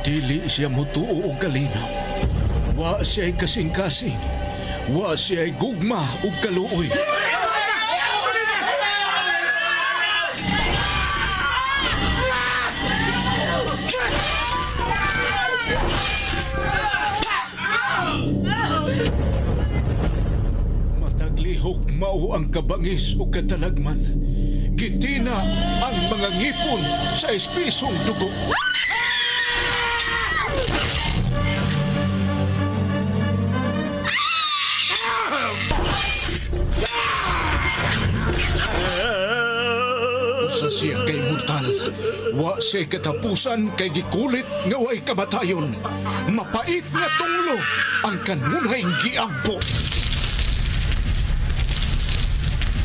Dili siya mutuo og kalinaw. Wa siya'y kasing-kasing. Wa siya'y gugma ug kaluoy. Matag lihok mao ang kabangis ug katalagman. Gitina ang mga ngipon sa espisong dugo. Usa siya kay mortal. Wa siya katapusan kay gikulit nga way kamatayon. Mapait nga tunglo ang kanunay giampo.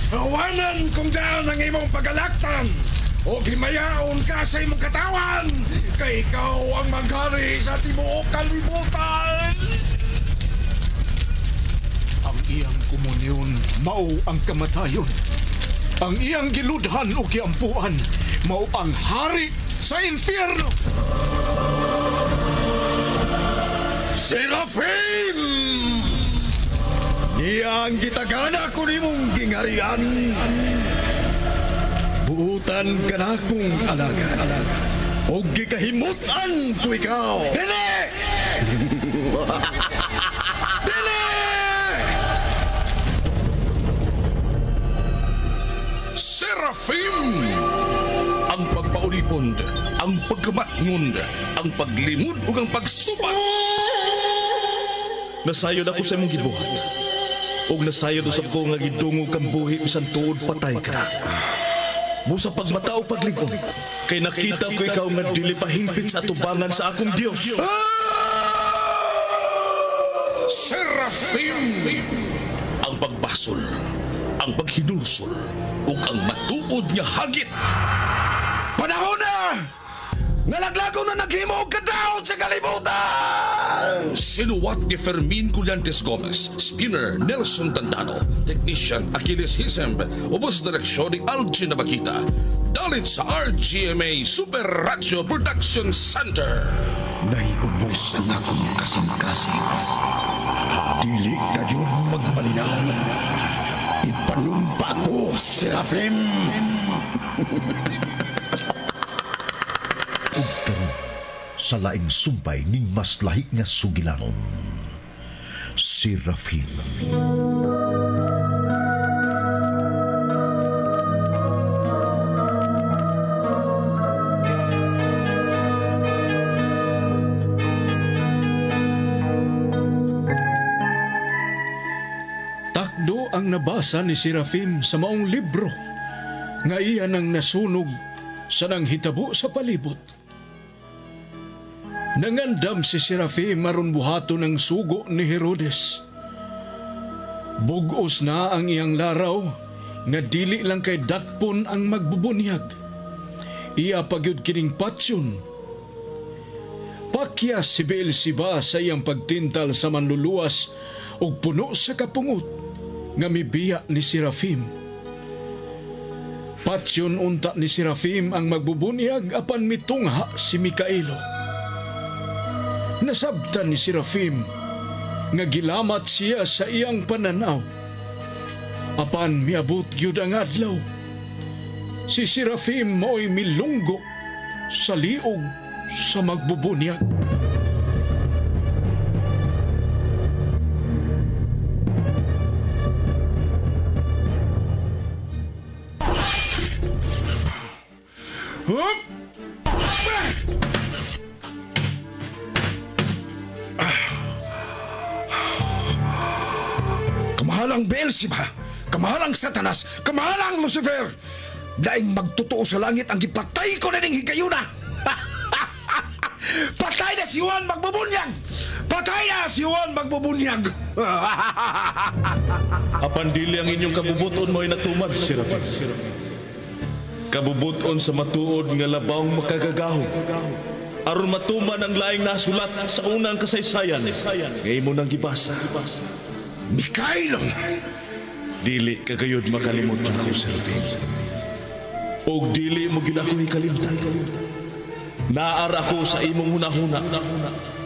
Awanan kung daan ang imong pagalaktan o himayaon ka sa imong katawan kay ikaw ang maghari sa tibuok kalibutan. Ang iyang komunyon mao ang kamatayon. Ang iyang giludhan o giampuan mao ang hari sa impyerno. Serafim! Niya ang gitagana ko nimong gingarian. Buutan ka na kong alagad. O gikahimutan ko ikaw. Dili! Dili! Serafim! Ang pagpaulipon, ang pagkamatngon, ang paglimod ug ang pagsubat. Nasayod ako sa imong gibuhat. Ug nasayod usab ko nga gidungog kang buhi bisan tuod patay ka na. Busa pagmata o paglig-on, kay nakita ko ikaw nga dili pa hingpit sa atubangan sa akong Dios. Serafim! Ang pagbasol, ang paghinulsol, ug ang matuod nga hagit. Panahon na! Nalaglago na naghimo og kadaot sa kalibutan! Sinuwat ni Fermin Collantes Gomez, Spinner Nelson Tandano, Technician Achilles Hisemb, ubos direksyon ni Algin Nabakita. Dalit sa RGMA Super Radio Production Center. Nahiubos ang akong kasing-kasing. Dili kayon magmalinaw. Ipanumpa ko, Serafim! Ug karon sa laing sumpay ning mas lahi nga sugilanon, Serafim. Takdo ang nabasa ni Serafim sa maong libro nga iya nang nasunog sa nanghitabo sa palibot. Nangandam si Serafim aron buhaton ang sugo ni Herodes. Bugos na ang iyang laraw nga dili lang kay dakpon ang magbubunyag. Iya pagyud kining patsyon. Pakyas si Beelzebub sa iyang pagtintal sa manluluwas ug puno sa kapungot nga mibiya ni Serafim. Patsyon unta ni Serafim ang magbubunyag apan mitungha si Mikaelo. Nasabtan ni Serafim nga gilamat siya sa iyang pananaw. Apan miabot gyud ang adlaw. Si Serafim mao'y milunggo sa liog sa magbubunyag. Hup! Kamahalang Beelzebub, kamahalang Satanas, kamahalang Lucifer. Daing magtotoo sa langit ang gipatay ko na ning higayuna. Patay na si Juan magbubunyag! Patay na si Juan magbubunyag! Apan dili ang inyong kabubuton mo'y natuman, Serafim. Kabubuton sa matuod nga labawng makagagahom. Aron matuman ang laing nasulat sa unang kasaysayan, nga imo nang gibasa. Mikaelo! Dili kagayod makalimot na ako, Serafim. Og dili mo gyud ako hikalimtan. Naar ako sa imong hunahuna.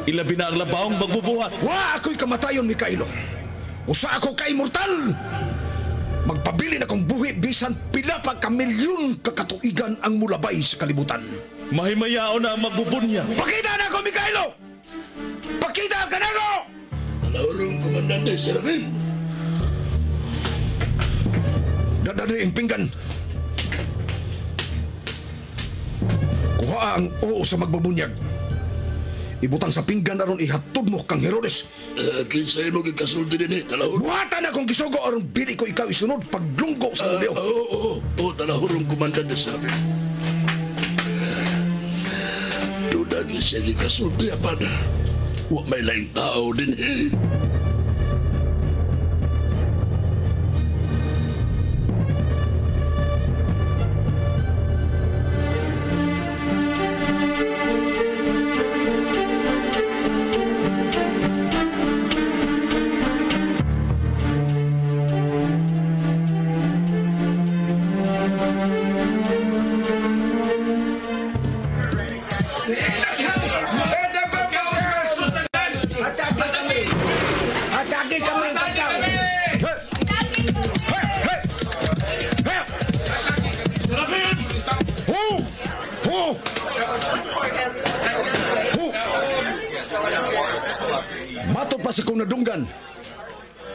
Ilabi na ang labawng magbubuhat. Wa ako'y kamatayon, Mikaelo. Usa ako ka immortal. Magpabili na kong buhi bisan pila pa ka milyon kakatuigan ang mulabay sa kalibutan. Mahimayaon na ang magbubunya. Pakita na ako, Mikaelo! Pakita ka na ako! Talahurong Komandante Serafin. Dadali ang pinggan. Kuha ang oo sa magbubunyag. Ibutang sa pinggan aron ihatod mo kang Herodes. Kinsa imo gikasulti dinhi, Talahurong? Buhatan akong gisugo aron dili ko ikaw isunod paglunggo sa Leo. Oo, Talahurong Komandante Serafin. Duda gyud siya gikasulti apan wa may laing tao dinhi.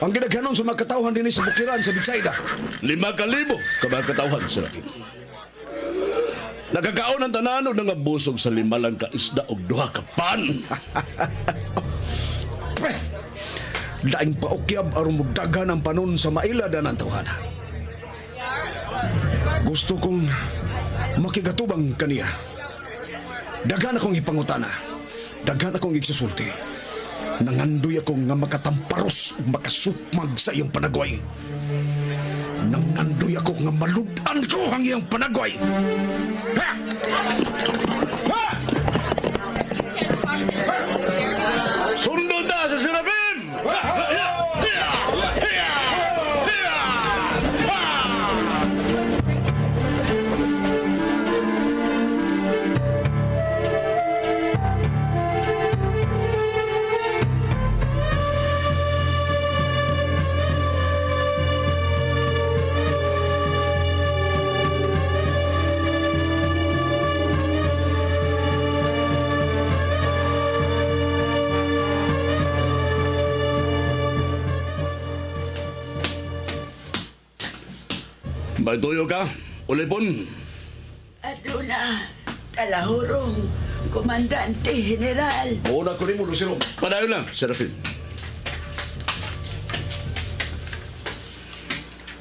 Ang ginaghanon sa mga katawhan dinhi sa bukiran sa Betsaida. 5,000 ka mga katawhan, Serafin. Nagkakaon ang tanan og nangabusog sa 5 lang ka isda og 2 ka pan. Daing paukyab aron mugdaghan ang panon sa mailad ang tawhana. Gusto kong makigatubang kaniya. Daghan akong ipangutana. Daghan akong igsusulti. Nangandoy ako nga makatamparos ug makasupmag sa iyang panagway. Nangandoy ako nga malud-an ko ang iyang panagway. Ha! Ha! Sundon na sa Serafin! Ha! Ha! May tuyo ka, Ulipon. Aduna, Talahurong, Komandante General. Una ko nimo, Lucero. Padayon lang, Serafin.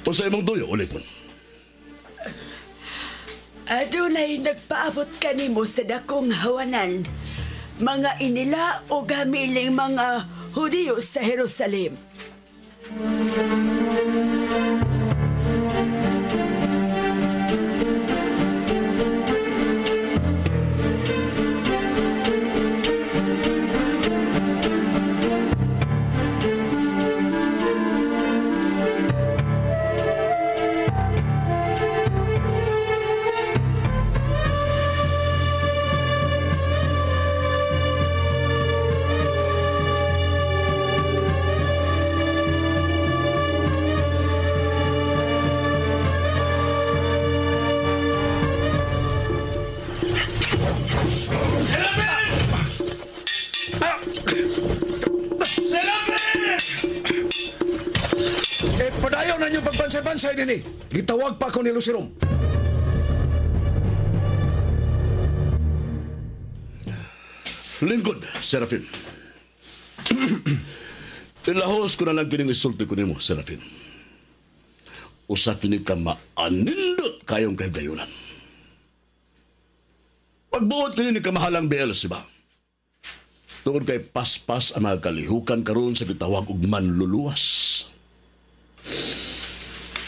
Unsa imong tuyo, Ulipon? Adunay nagpaabot kanimo sa dakong hawanan, mga inila o gamiling mga Hudiyo sa Jerusalem. Padayon na niyong pagbansay-bansay din eh. Gitawag pa ako ni Lucirom. Lingkod, Serafin. Ilahos ko na lang kining isulti ko nimo, Serafin. Usa kini ka maanindot kayong kahigayunan. Pagbuot kini ni kamahalang Beelzebub. Tungod kay paspas ang mga kalihukan karon sa gitawag og manluluwas.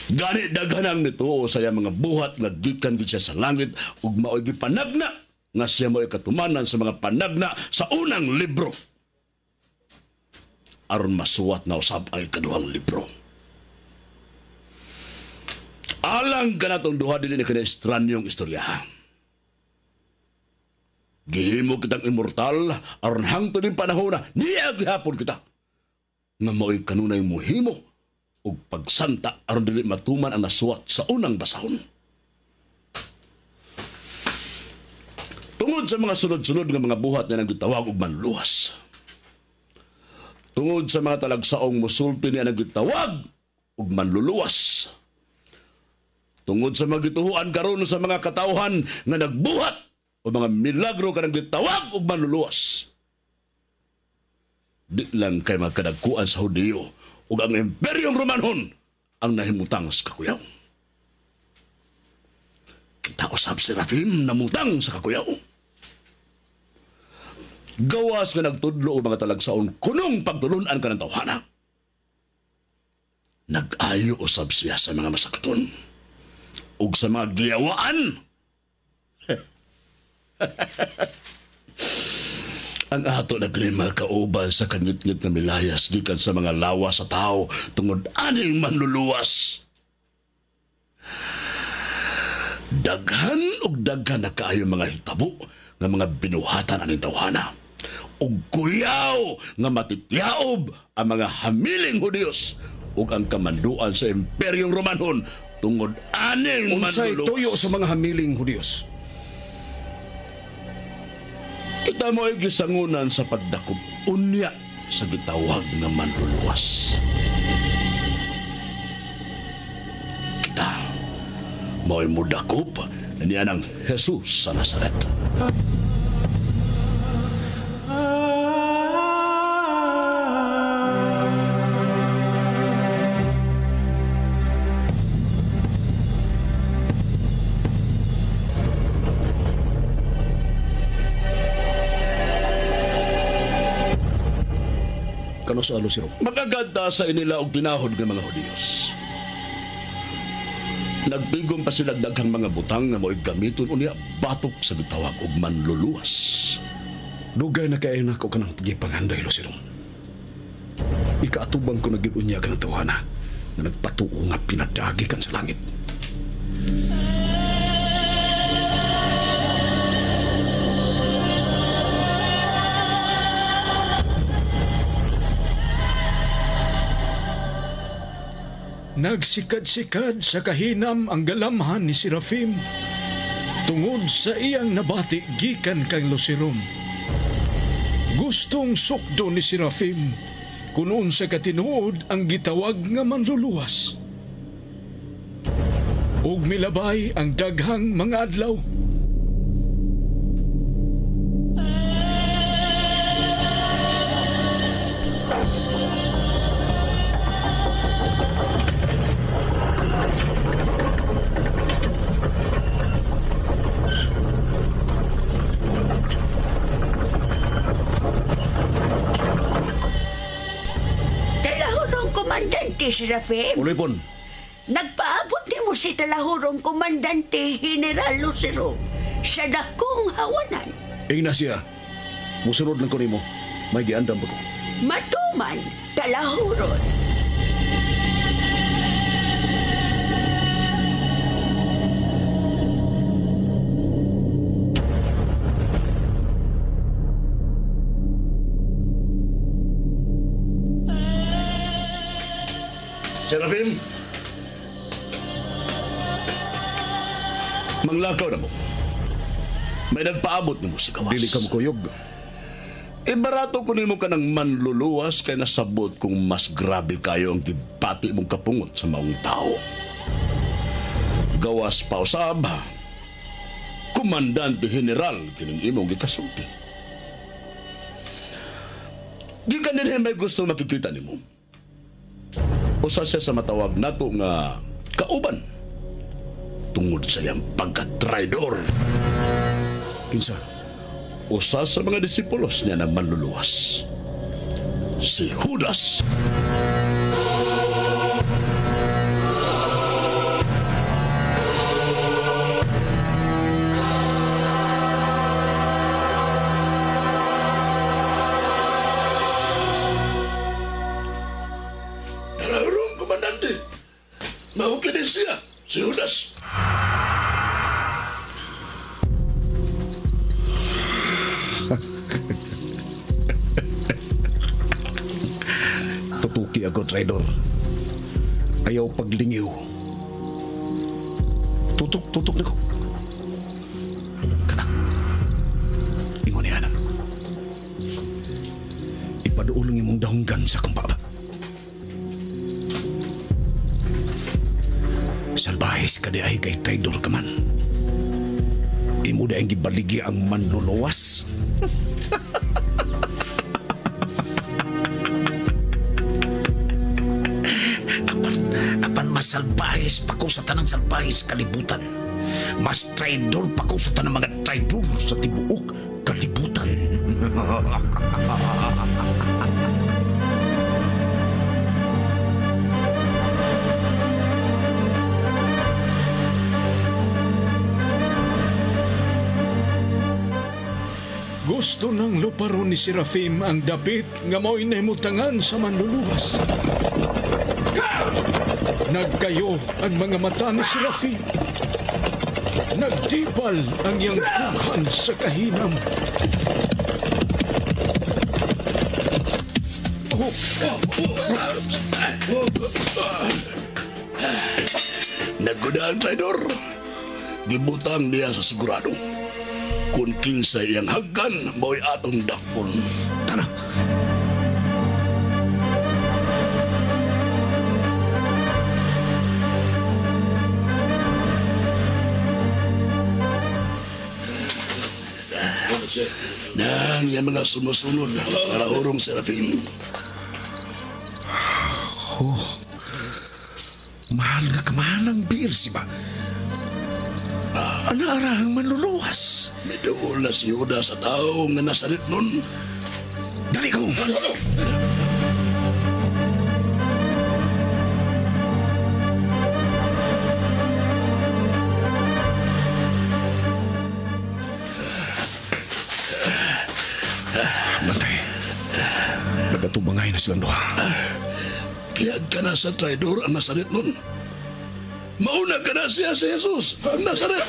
Gani daghanang nito sa iyang mga buhat nga gikan gid siya sa langit ug maoy gipanagna nga siya mo'y katumanan sa mga panagna sa unang libro. Aron masuwat na usab ang ikaduhang libro. Alang kanatong duha dili ni kini estranyong istorya. Gihimo kitang immortal aron hangtod ning panahona niya gihapon kita. Nga mao'y kanunay muhimo og pagsanta aron dili matuman ang nasuwat sa unang basahon. Tungod sa mga sunod-sunod nga mga buhat na nagitawag og manluwas. Tungod sa mga talagsaong musulti niya nagitawag og manluluwas. Tungod sa mga gituhuan karon sa mga katawhan nga nagbuhat o mga milagro kanang gitawag og manluluwas. Di lang kay magkadagkuan sa Hudiyo ug ang Imperyong Romanhon ang nahimutang sa kakuyaw. Kita usab si Serafim namutang sa kakuyaw. Gawas nga nagtudlo og mga talagsaon kunong pagtulun-an kanang tawhana. Nag-ayo usab siya sa mga masakiton ug sa mga giyawaan. Ang ato na kini mga kauban sa kangitngit nga milayas gikan sa mga lawa sa tao tungod aning manluluwas. Daghan og daghan na kaayo mga hitabo nga mga binuhatan aning tawhana. Ug kuyaw nga matityaob ang mga hamiling Hudiyos ug ang kamanduan sa Imperyong Romanhon tungod aning Unsay manluluwas. tuyo sa mga hamiling Hudiyos? Kita mo ay gisangunan sa pagdakop unya sa gitawag nga manluluwas. Kita mo'y mudakop na niya ng Jesus sa Nazaret. Kano sa Lucero? Magaganda sa inila og tinahod ng mga Hudiyos. Nagpigom pa sila daghang mga butang nga mo'y gamiton unya batok sa gitawag og manluluwas. Dugay na kay nako kanang pagipanghanday, Lucero. Ikaatubang ko na gyud unya kanang tawhana nga nagpatuo nga pinadagi kan sa langit. Nagsikad-sikad sa kahinam ang galamhan ni Serafim tungod sa iyang nabati gikan kang Lucerom. Gustong sukdo ni Serafim kung unsa katinuod ang gitawag nga manluluwas. Ug milabay ang daghang mga adlaw. Komandante Serafim. Ulipon. Nagpaabot nimo si talahurong Komandante General Lucero sa dakong hawanan. Ingna siya. Musunod lang ko nimo. May giandam pa ko. Matuman, talahuron. Serafim, manglakaw na mo. May nagpaabot nimo sa gawas. Dili ka mukuyog. Ibarato ko nimo ka ng manluluwas kay nasabot kung mas grabe kayo ang gibati mong kapungot sa maong tao. Gawas pausab, Komandante General kining imong gikasulti. Di ka din may gusto makikita nimo. Usa siya sa matawag nato nga kauban tungod sa iyang pagka-traidor. Kinsa? Usa sa mga disipulos niya na manluluwas, si Judas. Kalarong, Komandante. Mao kini siya, si Judas. Buhi ako, traidor. Ayaw paglingiw. Tutok, tutok na ko. Kana. Ingon niya na. Ipaduol ang imong dahunggan sa akong baba. Salbahis ka di ay kay traidor ka man. Imo di ang gibaligi ang manluluwas. Apan mas salbahis pa ko sa tanang salbahis kalibutan. Mas traidor pa ko sa tanang mga traidor sa tibuok kalibutan. Gusto ng luparon ni Serafim ang dapit nga mao'y nahimutangan sa manluluwas. Nagkayo ang mga mata ni Serafim. Nagdibal ang iyang dughan sa kahinam. Oh. Nagkuda ang traidor. Gibutang niya sa sigurado. Kung kinsa iyang haggan, mao'y atong dakpon. Tana! Nang yan mga sumusunod para urong Serafin. Oh, mahal nga kamahal ang beer, si ba? Ano arang manluluwas? Miduol na si Judas sa tao nga nasarit nun. Dali ka mo! Bantay. Nagatubangay na silang duha. Kiyag ka na sa traidor ang nasarit nun. Mauna ka na siya si Jesus, ang Nazaret.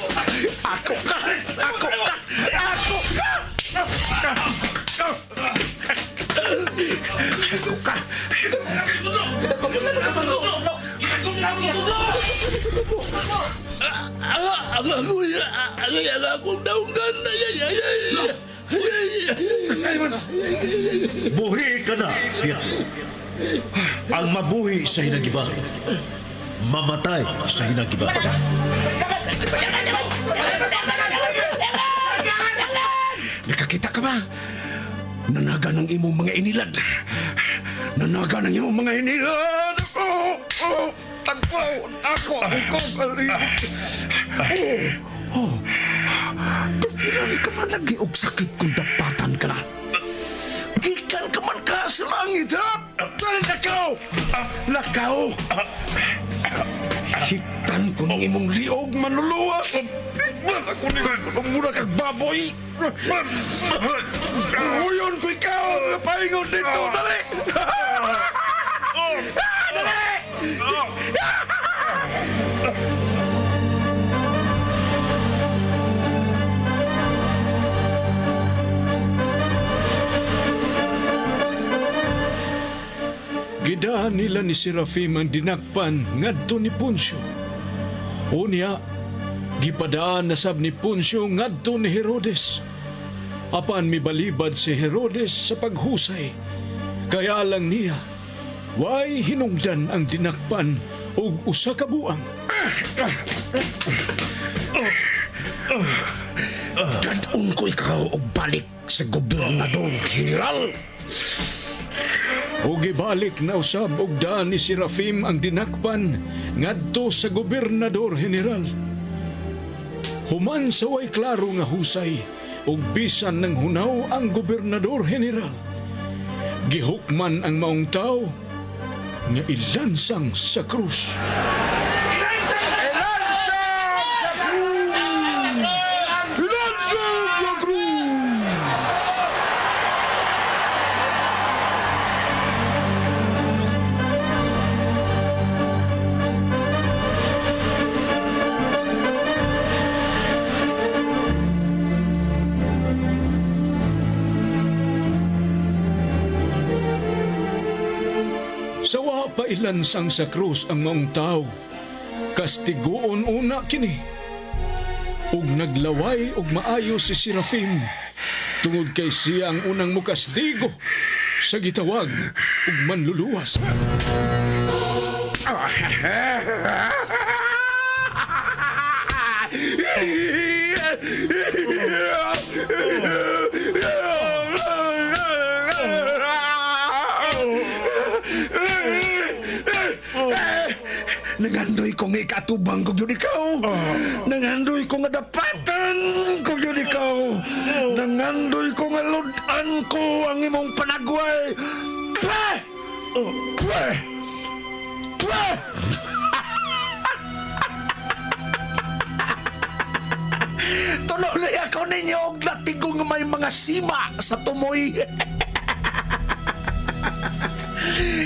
Ako ka! Ako ka! Ako ka! Ako ka! Buhi ka na, Pietro. Ang mabuhi sa hinagiba, mamatay sa hinagiba. Nakakita ka ba? Nanaga ng imong mga inilad. Nanaga ng imong mga inilad. Oh, oh, tagpaw ako ang kong Oh, oh. Gikan ka man lagi og sakit kung dapatan ka na. Gikan ka man ka sa langit, ha? Lakaw! Lakaw! Hitan ko ng imong liog, manluluwas! Ako ni mura kag baboy! Uyon ko ikaw! Paingon dito! Dali! Dali! Gidaan nila ni Serafim ang dinakpan ngadto ni Poncio. Unya, gipadaan na sab ni Poncio ngadto ni Herodes. Apan mibalibad si Herodes sa paghusay. Kaya lang niya, way hinungdan ang dinakpan og usa ka buang. Dadon ko ikaw og balik sa gobernador general. O gibalik na usab og daan ni Serafim ang dinakpan ngadto sa gobernador general. Human sa way klaro nga husay ug bisan ng hunaw ang gobernador general. Gihukman ang maong tawo nga ilansang sa krus. Ilansang sa krus! Ilansang sa krus! Sa pa ilansang sa krus ang maong tawo, kastiguon una kini. Ug naglaway og maayo si Serafim tungod kay siya ang unang mukastigo sa gitawag ug manluluwas. Nangandoy ko nga ikatubang ko yun ikaw. Nangandoy ko nga dapatan ko yun ikaw. Nangandoy ko nga ludan ko ang imong panagway. Pwe! Pwe! Pwe! Tuloy ako ninyo og latigo nga may mga sima sa tumoy.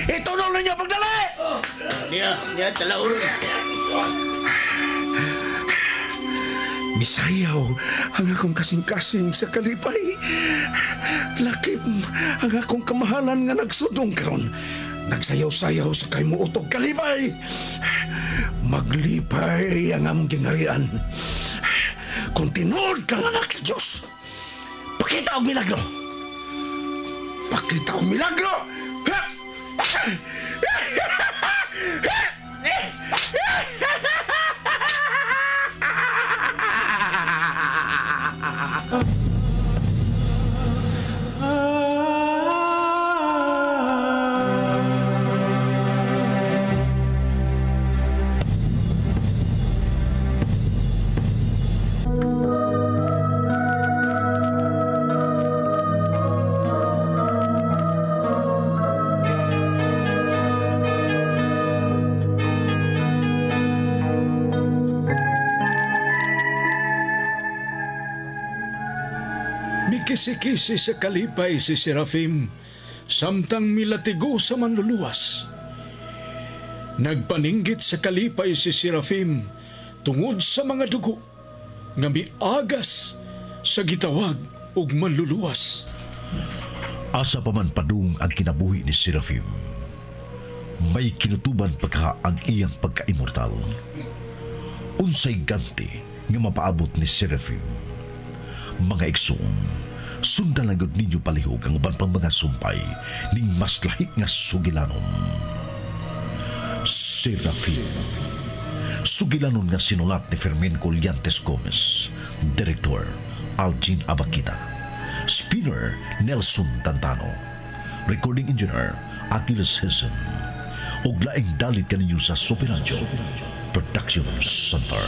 Ituloy ninyo pagdali! Niya, talaon. Misayaw ang akong kasing-kasing sa kalipay. Lakip ang akong kamahalan nga nagsudong karon. Nagsayaw-sayaw sa kay muutog kalipay. Maglipay ang among gingarian. Kung tinuod kang anak sa Diyos, pakita og milagro. Pakita og milagro! Mikisi-kisi sa kalipay si Serafim samtang milatigo sa manluluwas. Nagpaninggit sa kalipay si Serafim tungod sa mga dugo nga miagas sa gitawag ug manluluwas. Asa pa man padung ang kinabuhi ni Serafim, may kinutuban pagka ang iyang pagka-immortal. Unsay ganti nga mapaabot ni Serafim? Mga igsoon, sundan lang gud ninyo palihog ang uban pang mga sumpay ning mas lahi nga sugilanon. Serafim. Sugilanon nga sinulat ni Fermin Collantes Gomez, Director Algin Abakita, Spinner Nelson Tantano, Recording Engineer Achilles Hessen, ug laing dalit kaninyo sa Super Radio Production Center.